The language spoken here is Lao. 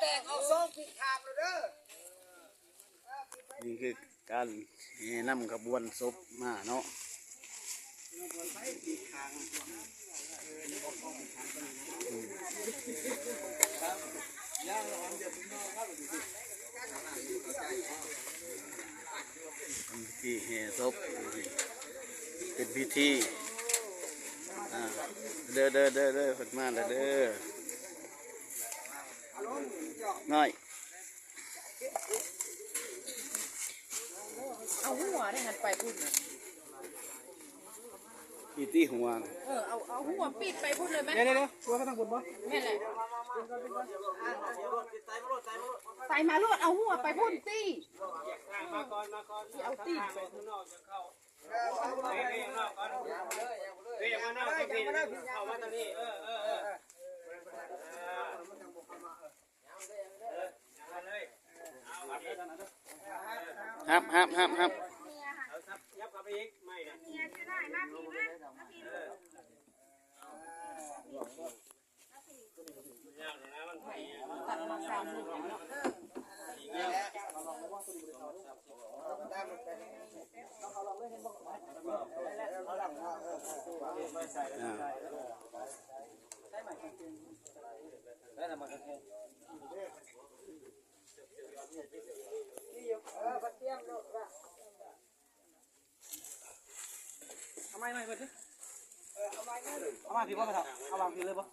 ແຕກອອກສອງປີກຂ້າງເດີ. ນີ້ຄືການແຫ່ນຳຂະບວນສົບມາເນາະ. ພິທີແຫ່ສົບ ເປັນພິທີ ອ່າ ເດີ ເດີ ເດີ ເດີ ເພິ່ນມາແລ້ວເດີ ນ້ອຍ. ເອົາຫົວໄດ້ຫັ້ນໄປພຸ້ນນະ. ອີຕີຫົວ. ເອີ ເອົາ ເອົາຫົວປິດໄປພຸ້ນເລີຍແມະ. ດຽວໆໆ ຫົວໄປທາງພຸ້ນບໍ່? ແມ່ນແຫຼະ. ໃສ່ມາໂລດ ເອົາຫົວໄປພຸ້ນຕິ. ມາກ່ອນ ມາກ່ອນ ຊິເອົາຕີນໄປ. ເອີ ເຂົ້າມານອກກ່ອນ ເອີ ເຂົ້າມາທາງນີ້ ເອີ ເອີ ເອີ. ຮັບ ຮັບ ຮັບ ຮັບ. ເອົາໄມ້ ໄມ້ເພິ່ນຕິ ເອົາມາພີ້ບໍ່ແມ່ເຖົ້າ ເອົາວາງພີ້ເລີຍບໍ່?